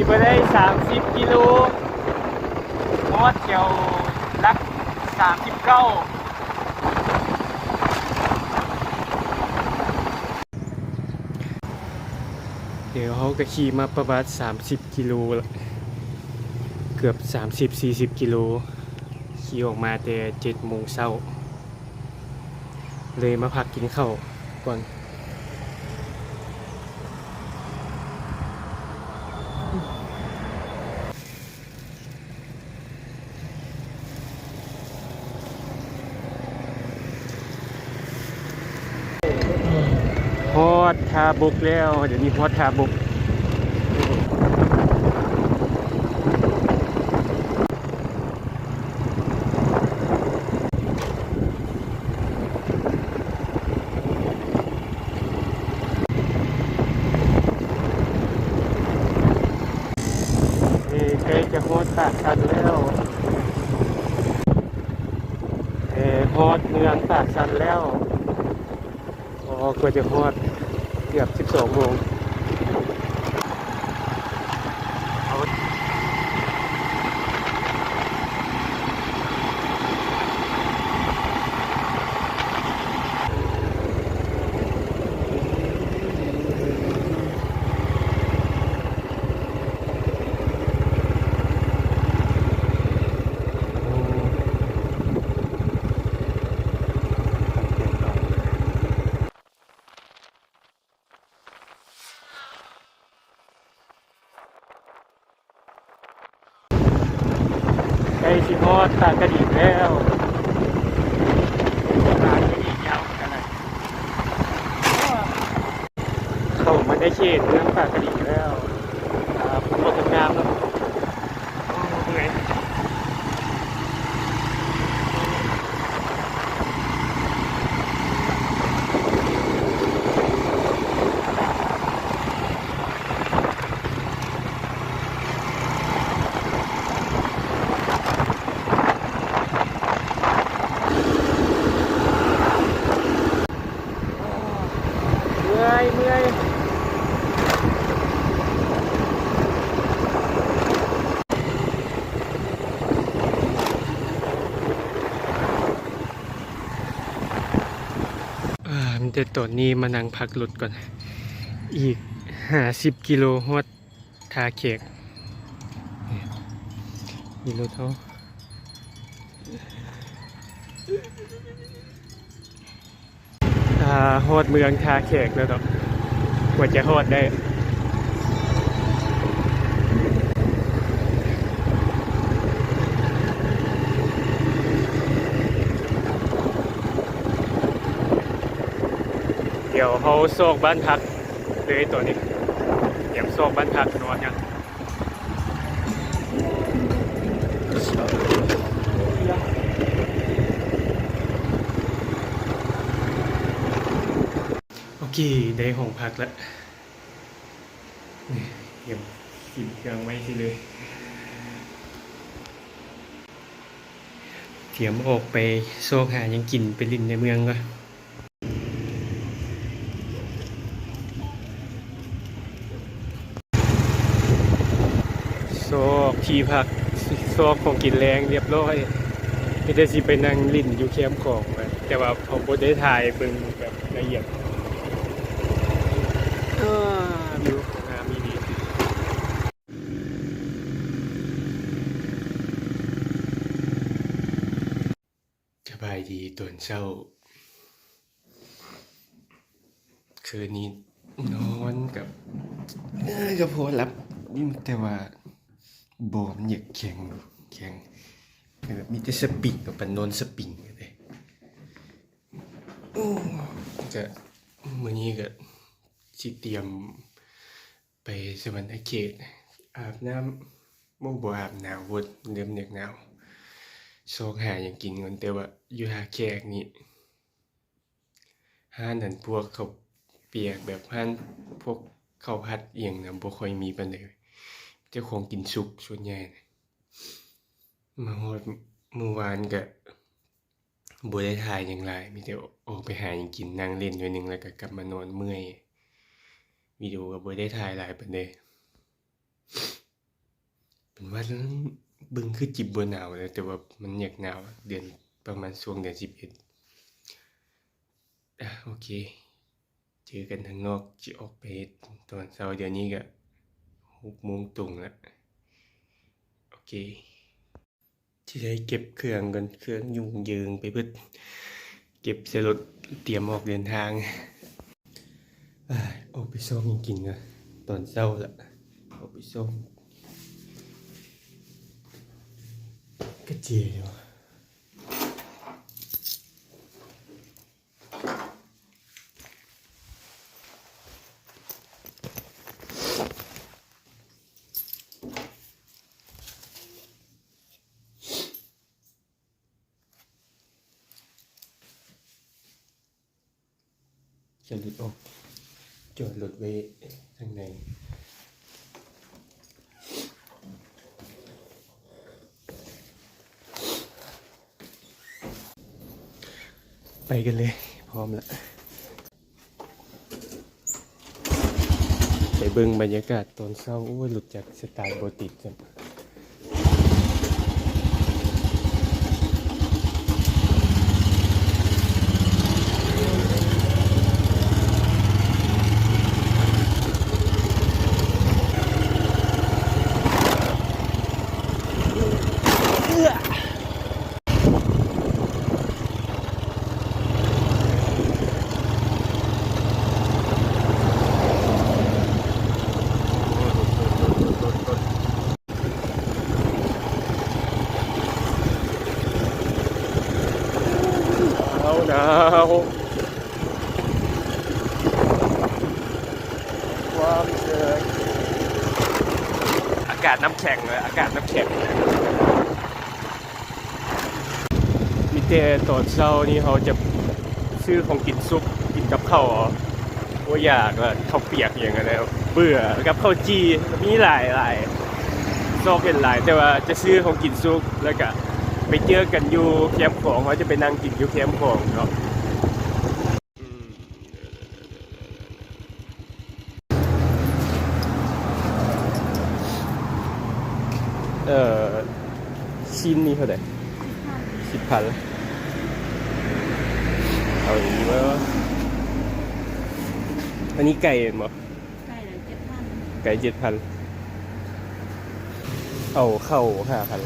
ໄປໄດ້ສາມສິບກິໂລ ຮອດແຖວຫຼັກສາມສິບເກົ້າ. ດຽວເຮົາກໍຂີ່ມາປະມານສາມສິບກິໂລລະ ເກືອບສາມສິບ ສີ່ສິບກິໂລ ຂີ່ອອກມາແຕ່ເຈັດໂມງເຊົ້າ ເລີຍມາພັກກິນເຂົ້າກ່ອນ. ຮອດທ່າບົກແລ້ວ, ດຽວນີ້ຮອດທ່າບົກ. ເອີ ໃກ້ຈະຮອດປາກຊັນແລ້ວ. ເອີ ຮອດເມືອງປາກຊັນແລ້ວ. ໂອ້ ກວ່າຈະຮອດ ເກືອບສິບສອງໂມງ. ໃກ້ຊິຮອດຕາກະດິງແລ້ວ. ຕາກະດິງຍາວຂະໜາດ ເຂົ້າມາໃນເຂດເມືອງຕາກະດິງແລ້ວ. ອ່າ ລົດງາມເນາະ. ໂອ້ ເມື່ອຍ. ເມື່ອຍ ເມື່ອຍ. ອາ ມີແຕ່ຕອນນີ້ມານັ່ງພັກລົດກ່ອນ. ອີກຫ້າສິບກິໂລຮອດທ່າແຂກ. ນີ້ ມີລົດເຮົາ. ອ່າ ຮອດເມືອງທ່າແຂກແລ້ວເນາະ ກວ່າຈະຮອດໄດ້. ດຽວເຮົາຊອກບ້ານພັກເລີຍຕອນນີ້. ຕຽມຊອກບ້ານພັກນອນຫຍັງ. ໂອເຄ ໄດ້ຫ້ອງພັກລະ. ນີ້ ຕຽມສິນເຄື່ອງໄວ້ຊິເລີຍ. ຕຽມອອກໄປຊອກຫາຫຍັງກິນ ໄປຫຼິ້ນໃນເມືອງກ່ອນ. ຊອກທີ່ພັກ ຊອກຂອງກິນແລງຮຽບຮ້ອຍ. ມີແຕ່ຊິໄປນັ່ງຫຼິ້ນຢູ່ແຄມຂອງ ແຕ່ວ່າເຮົາບໍ່ໄດ້ຖ່າຍເບິ່ງແບບລະອຽດ. ເອີ ວິວງາມອີ່ຫຼີ. ສະບາຍດີຕອນເຊົ້າ. ຄືນນີ້ນອນກັບ ເອີ ກໍພໍຫຼັບຢູ່ ແຕ່ວ່າບໍ່ ມັນຢາກແຂງ ແຂງ ແບບມີແຕ່ສະປິງ ກັບປານນອນສະປິງເດ້. ໂອ້ ກະມື້ນີ້ກະຊິຕຽມ ໄປສະຫວັນນະເຂດ ອາບນ້ຳ ບໍ່ ບໍ່ອາບ ໜາວໂພດ ເລີ່ມຢາກໜາວ. ຊອກຫາຫຍັງກິນກ່ອນ ແຕ່ວ່າຢູ່ທ່າແຂກນີ້ ຮ້ານອັນພວກເຂົ້າປຽກ ແບບຮ້ານພວກເຂົ້າຜັດອີ່ຫຍັງນະ ບໍ່ຄ່ອຍມີປານໃດ ມີແຕ່ຂອງກິນສຸກສ່ວນໃຫຍ່. ມາຮອດມື້ວານກະ ບໍ່ໄດ້ຖ່າຍຫຍັງຫຼາຍ ມີແຕ່ອອກໄປຫາຫຍັງກິນ ນັ່ງຫຼິ້ນໜ້ອຍໜຶ່ງ ແລ້ວກໍກັບມານອນເມື່ອຍ. ວິດີໂອກໍບໍ່ໄດ້ຖ່າຍຫຼາຍປານໃດ. ວ່າເບິ່ງຄືຈິບບໍ່ໜາວເດ້ ແຕ່ວ່າມັນຢາກໜາວ ເດືອນ ປະມານຊ່ວງເດືອນສິບເອັດ. ອາ ໂອເຄ ເຈີກັນທາງນອກ ຊິອອກໄປຕອນເຊົ້າ. ດຽວນີ້ກະຫົກໂມງຕົງລະ. ໂອເຄ ຊິໄດ້ເກັບເຄື່ອງກ່ອນ ເຄື່ອງຫຍຸ້ງເຢິງໄປເບິດ ເກັບໃສ່ລົດ ຕຽມອອກເດີນທາງ. ອາ ອອກໄປຊອກຫຍັງກິນກ່ອນ ຕອນເຊົ້າລະ ອອກໄປຊອກ ກະເຈຍ. ຈອດລົດອອກ ຈອດລົດໄວ້ທາງໃນ. ໄປກັນເລີຍ ພ້ອມລະ. ໄປເບິ່ງບັນຍາກາດຕອນເຊົ້າ. ໂອ້ຍ ລົດຈັກສະຕາດບໍ່ຕິດຊ້ຳ. ໜາວ ໜາວ ຄວາມເຊີຍ ອາກາດນ້ຳແຂງເລີຍ ອາກາດນ້ຳແຂງ. ມີແຕ່ຕອນເຊົ້ານີ້ເຮົາຈະຊື້ຂອງກິນສຸກ ກິນກັບເຂົ້າເອົາ. ໂອ້ຍ ຢາກ ເຂົ້າປຽກອີ່ຫຍັງຫັ້ນແຫຼະ ເບື່ອ ກັບເຂົ້າຈີ່ ມີຫຼາຍໆ ຊອກເຫັນຫຼາຍ ແຕ່ວ່າຈະຊື້ຂອງກິນສຸກ ແລ້ວກະໄປເຈີກັນຢູ່ແຄມຂອງ ເຮົາຈະໄປນັ່ງກິນຢູ່ແຄມຂອງເນາະ. ເອີ ຊີ້ນນີ້ເທົ່າໃດ? ສິບພັນ ສິບພັນ. ເອົາອີກບໍ່? ອັນນີ້ໄກ່ແມ່ນບໍ່? ໄກ່ລະເຈັດພັນ ໄກ່ເຈັດພັນ. ເອົາເຂົ້າຫ້າພັນ.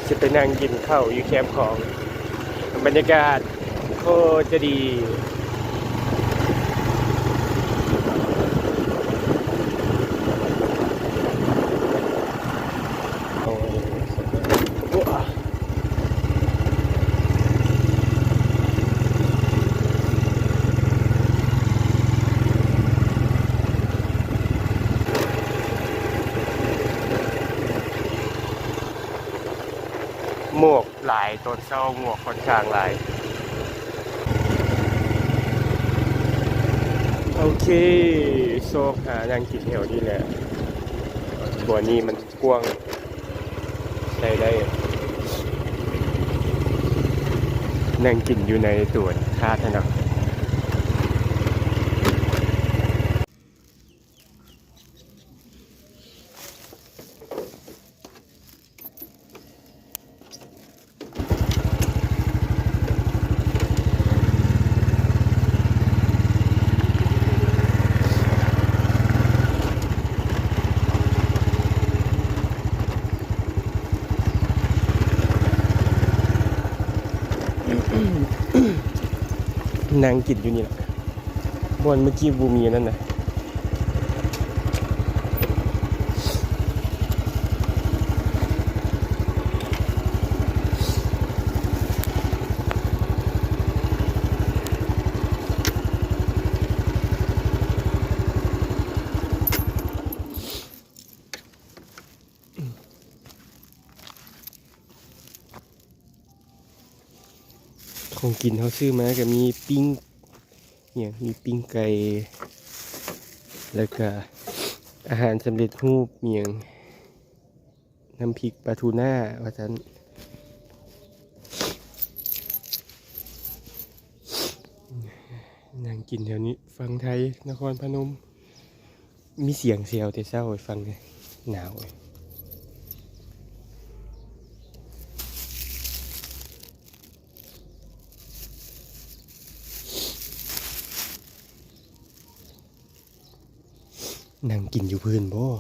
ຊິໄປນັ່ງກິນເຂົ້າຢູ່ແຄມຂອງ ບັນຍາກາດ ໂຄດຈະດີ. ໝອກ ຫຼາຍ ຕອນເຊົ້າໝອກຂ້ອນຂ້າງຫຼາຍ. ໂອເຄ ຊອກຫານັ່ງກິນແຖວນີ້ແຫຼະ ບ່ອນນີ້ມັນກວ້າງ ໃຊ້ໄດ້ ນັ່ງກິນຢູ່ໃນຕົວທາດຫັ້ນເນາະ. ນັ່ງກິນຢູ່ນີ້ລະ. ບ່ອນເມື່ອກີ້ບໍ່ມີອັນນັ້ນນະ. ຂອງກິນເຮົາຊື້ມາກະມີປີ້ງ ຫຍັງ ມີປີ້ງໄກ່ ແລ້ວກະອາຫານສຳເລັດຮູບ ຫຍັງ ນ້ຳພິກປາທູໜ້າວ່າຊັ້ນ. ນັ່ງກິນແຖວນີ້ ຝັ່ງໄທ ນະຄອນພະນົມ. ມີສຽງແຊວແຕ່ເຊົ້າໄປຟັງແດ່ ໜາວເວີຍ. ນັ່ງກິນຢູ່ພື້ນບໍ່?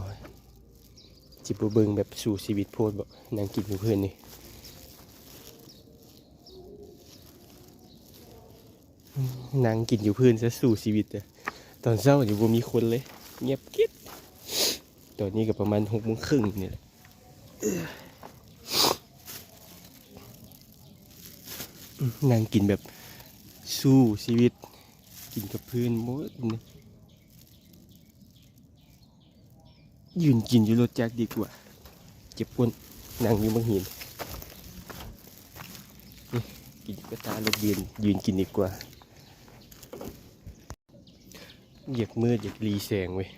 ຊິບໍ່ເບິ່ງແບບສູ້ຊີວິດໂພດບໍ່? ນັ່ງກິນຢູ່ພື້ນນີ້. ນັ່ງກິນຢູ່ພື້ນຊະ ສູ້ຊີວິດເດີ້. ຕອນເຊົ້ານີ້ບໍ່ມີຄົນເລີຍ ງຽບກິດ. ຕອນນີ້ກໍປະມານຫົກໂມງເຄິ່ງນີ້ແຫຼະ. ນັ່ງກິນແບບສູ້ຊີວິດ ກິນກັບພື້ນໝົດ. ຢືນກິນຢູ່ລົດຈັກດີກວ່າ ເຈັບກົ້ນ. ນັ່ງຢູ່ບັກຫີນ ນີ້ ກິນກະຕາລົດຢືນ ຢືນກິນດີກວ່າ. ຢາກມືດ ຢາກຫຼີແສງເວີຍ.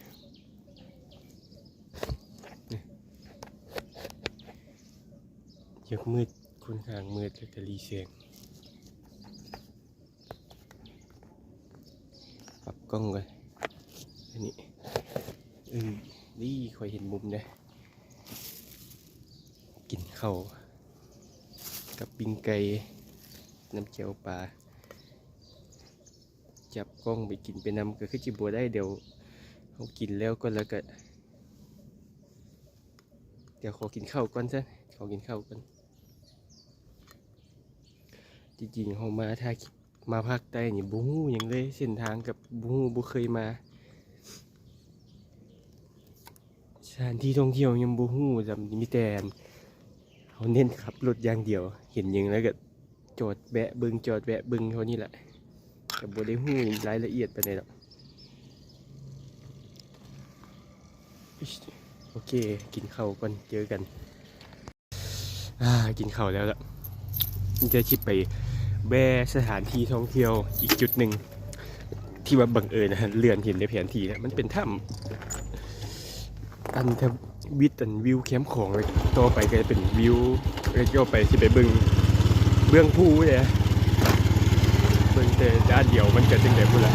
ຢາກມືດ ຄ່ອນຂ້າງມືດ ແລ້ວກໍຫຼີແສງ. ປັບກ້ອງກ່ອນ ອັນນີ້ ເອີ ນີ້ຂ້ອຍເຫັນມຸມເດ້. ກິນເຂົ້າກັບປີ້ງໄກ່ ນ້ຳແຈ່ວປາ. ຈັບກ້ອງໄປກິນໄປນຳກໍຄືຊິບໍ່ໄດ້. ດຽວເຮົາກິນແລ້ວກ່ອນ ແລ້ວກໍ ດຽວຂໍກິນເຂົ້າກ່ອນຊະ ຂໍກິນເຂົ້າກ່ອນ. ຈິງໆ ເຮົາມາ ຖ້າ ມາພາກໃຕ້ນີ້ບໍ່ຮູ້ຫຍັງເລີຍ ເສັ້ນທາງກໍບໍ່ຮູ້ ບໍ່ເຄີຍມາ. ສະຖານທີ່ທ່ອງທ່ຽວຍັງບໍ່ຮູ້ຊ້ຳ ມີແຕ່ເຮົາເນັ້ນຂັບລົດຢ່າງດຽວ ເຫັນຫຍັງແລ້ວກໍຈອດແວະເບິ່ງ ຈອດແວະເບິ່ງເທົ່ານີ້ແຫຼະ ກໍບໍ່ໄດ້ຮູ້ລາຍລະອຽດປານໃດດອກ. ໂອເຄ ກິນເຂົ້າກ່ອນ ເຈີກັນ. ອາ ກິນເຂົ້າແລ້ວລະ ມີແຕ່ຊິໄປແວ່ສະຖານທີ່ທ່ອງທ່ຽວອີກຈຸດໜຶ່ງ ທີ່ວ່າບັງເອີນເລື່ອນເຫັນໃນແຜນທີ່ ມັນເປັນຖ້ຳ ອັນທະວິດ ອັນວິວແຄມຂອງ ແລ້ວຕໍ່ໄປກໍຈະເປັນວິວ ແລ້ວຕໍ່ໄປຊິໄປເບິ່ງເບື້ອງພູເດ້. ເບິ່ງແຕ່ດ້ານດຽວມັນກະຈັ່ງໃດພຸ້ນລະ.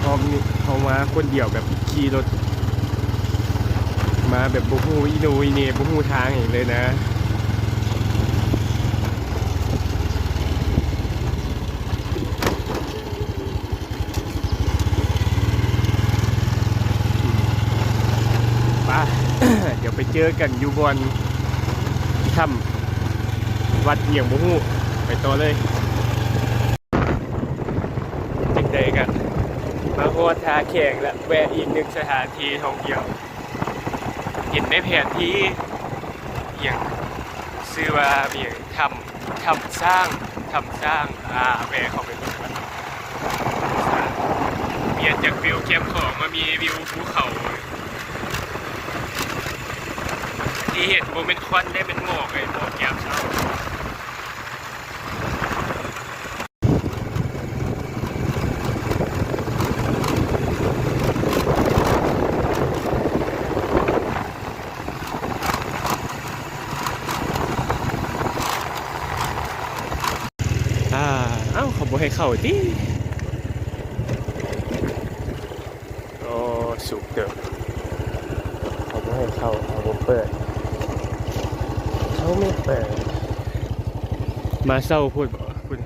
ຮອບນີ້ເຮົາມາຄົນດຽວ ແບບຂີ່ລົດມາແບບບໍ່ຮູ້ອີໂນອີເນ ບໍ່ຮູ້ທາງຫຍັງເລີຍນະ. ໄປ ດຽວໄປເຈີກັນຢູ່ບ່ອນຖ້ຳ ວັດຫຍັງບໍ່ຮູ້ ໄປຕໍ່ເລີຍ. ຈັ່ງໃດກໍມາຮອດທ່າແຂກແລ້ວ ແວະອີກໜຶ່ງສະຖານທີ່ທ່ອງທ່ຽວ ເຫັນໃນແຜນທີ່ຫຍັງ ຊື່ວ່າຫຍັງ ຖ້ຳ ຖ້ຳຊ້າງ ຖ້ຳຊ້າງ ອາ ແວ່ເຂົ້າໄປເບິ່ງກ່ອນ. ປ່ຽນຈາກວິວແຄມຂອງມາມີວິວພູເຂົາ ທີ່ເຫັນບໍ່ແມ່ນຄວັນເດ້ ແມ່ນໝອກເດ້ ໝອກຍາມເຊົ້າ. ອາ ເອົ້າ ເຂົາບໍ່ໃຫ້ເຂົ້າຕິ? ໂອ້ ສຸກເຕີບ ເຂົາບໍ່ໃຫ້ເຂົ້າ ເຂົາບໍ່ເປີດ ເຂົາບໍ່ເປີດ. ມາເຊົ້າໂພດບໍ? ພຸ້ນ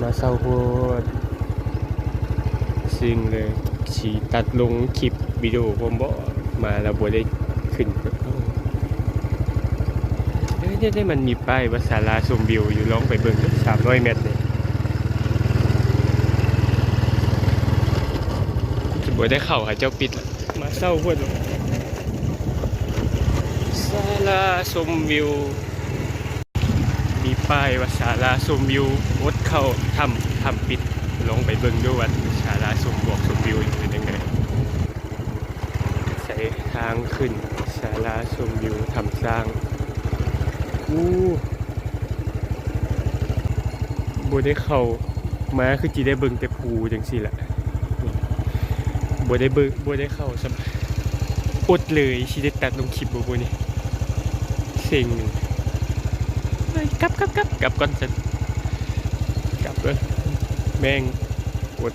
ມາເຊົ້າໂພດ ເຊັງເລີຍ. ຊິຕັດລົງຄລິບວິດີໂອພ້ອມບໍ? ມາແລ້ວບໍ່ໄດ້ຂຶ້ນ ເອີ ເດ້ໆ ມັນມີປ້າຍວ່າສາລາຊົມວິວຢູ່ ລອງໄປເບິ່ງເດີ້ ສາມຮ້ອຍແມັດເດ້. ຊິບໍ່ໄດ້ເຂົ້າ ເຂົາເຈົ້າປິດລະ. ມາເຊົ້າພຸ້ນ ສາລາຊົມວິວ ມີປ້າຍວ່າສາລາຊົມວິວ ອົດເຂົ້າ ຖ້ຳ ຖ້ຳປິດ. ລອງໄປເບິ່ງດູວ່າສາລາຊົມ ບອກຊົມວິວເປັນຈັ່ງໃດ. ໃສ່ທາງຂຶ້ນສາລາຊົມວິວຖ້ຳຊ້າງ. ອູ້ ບໍ່ໄດ້ເຂົ້າມາ ຄືຊິໄດ້ເບິ່ງແຕ່ພູຈັ່ງຊີ້ລະ. ບໍ່ໄດ້ເບິ່ງ ບໍ່ໄດ້ເຂົ້າຊ້ຳ. ອົດເລີຍ ຊິໄດ້ຕັດລົງຄລິບບໍ່ບຸນີ້? ເຕັງ ເອີຍ ກັບ ກັບ ກັບ ກັບກ່ອນຊັ້ນ ກັບເດີ ແມ່ງ ກົດ.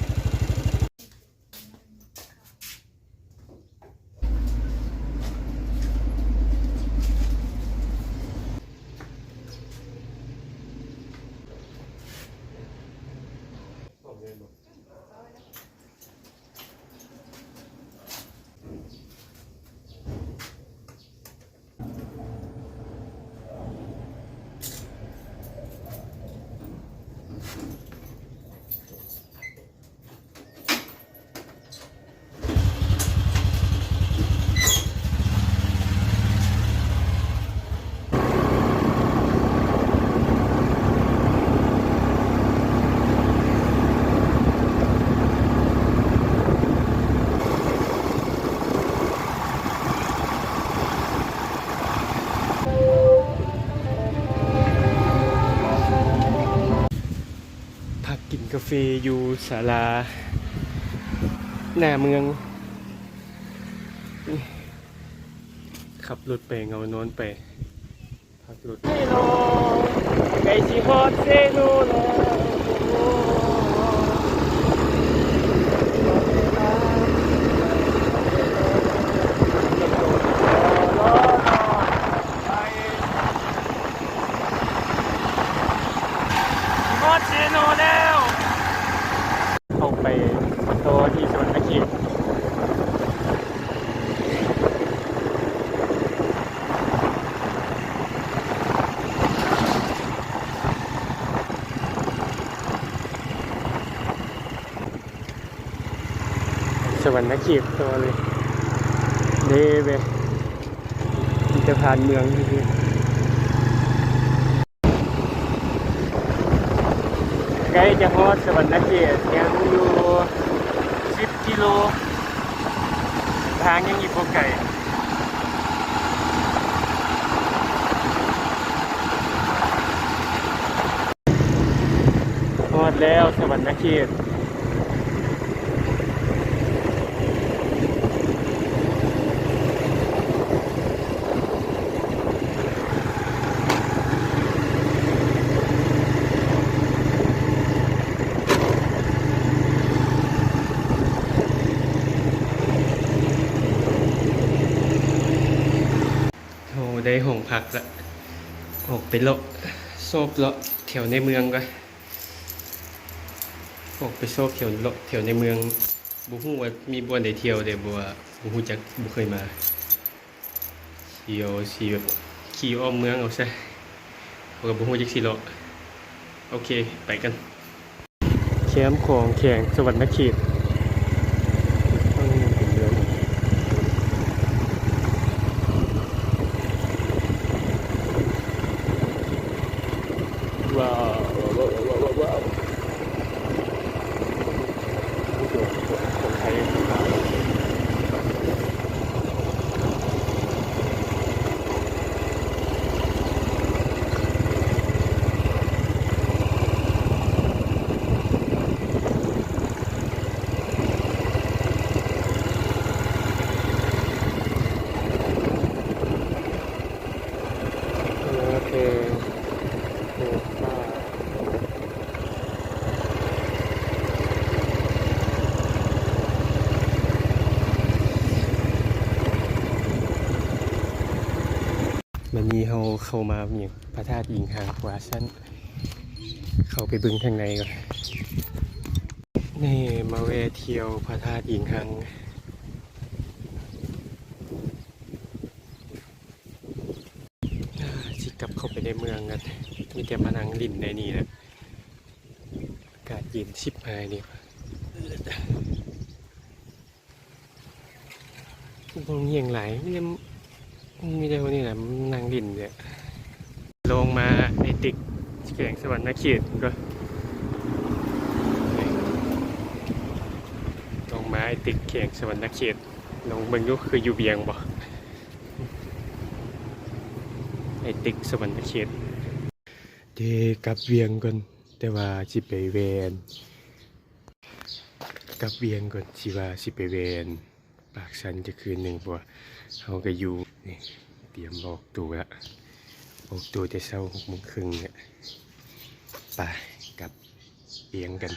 ພັກກິນກາເຟຢູ່ສາລາໜ້າເມືອງ. ຂັບລົດໄປເຫງົານອນໄປ ພັກລົດ. ໃກ້ຊິຮອດເຊໂນແລ້ວ. ຮອດເຊໂນແລ້ວ ເຂົ້າໄປຕໍ່ທີ່ສະຫວັນນະເຂດ. ສະຫວັນນະເຂດຕໍ່ເລີຍເດ້ເວີຍ ມີແຕ່ຜ່ານເມືອງຊື່ໆ. ໃກ້ຈະຮອດສະຫວັນນະເຂດ ຍັງຢູ່ສິບກິໂລ ທາງຍັງອີກບໍ່ໄກ. ຮອດແລ້ວສະຫວັນນະເຂດ. ເຮົາໄດ້ຫ້ອງພັກລະ ອອກໄປເລາະ ຊອບເລາະແຖວໃນເມືອງກ່ອນ. ອອກໄປຊອກແຖວເລາະແຖວໃນເມືອງ ບໍ່ຮູ້ວ່າມີບ່ອນໃດທ່ຽວແດ່ ບໍ່ວ່າ ບໍ່ຮູ້ຈັກ ບໍ່ເຄີຍມາ. ຊິເອົາ ຊິແບບຂີ່ອ້ອມເມືອງເອົາຊະ ເພາະວ່າບໍ່ຮູ້ຈັກຊິເລາະ. ໂອເຄ ໄປກັນ. ແຄມຂອງແຂວງສະຫວັນນະເຂດ. ວ້າວ ວ້າວ ວ້າວ ວ້າວ ວ້າວ. ໂອເຄ ໂອເຄ. ບາດນີ້ເຮົາເຂົ້າມາຫຍັງ ພະທາດອີງຮັງວ່າຊັ້ນ ເຂົ້າໄປເບິ່ງທາງໃນກ່ອນ. ນີ້ມາແວ່ທ່ຽວພະທາດອີງຮັງ. ອາ ຊິກັບເຂົ້າໄປໃນເມືອງກັນ ມີແຕ່ມານັ່ງຫຼິ້ນໃນນີ້ແຫຼະ. ອາກາດເຢັນຊິບຫາຍນີ້ ບໍ່ມີຫຍັງຫຼາຍ ມີແຕ່ ມີແຕ່ຄົນນີ້ແຫຼະ ນັ່ງຫຼິ້ນເລີຍ. ລອງມາໄອເຕັກ ແຂວງສະຫວັນນະເຂດກ່ອນ. ລອງມາໄອເຕັກ ແຂວງສະຫວັນນະເຂດ. ລອງເບິ່ງດູ ຄືຢູ່ວຽງບໍ່? ໄອເຕັກສະຫວັນນະເຂດ. ເດ ກັບວຽງກ່ອນ ແຕ່ວ່າຊິໄປແວ່ ກັບວຽງກ່ອນ ຊິວ່າຊິໄປແວ່ ປາກຊັນຈັກຄືນໜຶ່ງ ເພາະວ່າເຮົາກະຢູ່ ນີ້ ຕຽມອອກໂຕລະ. ອອກໂຕແຕ່ເຊົ້າ ຫົກໂມງເຄິ່ງແຫຼະ ໄປກັບ ອຽງກັນ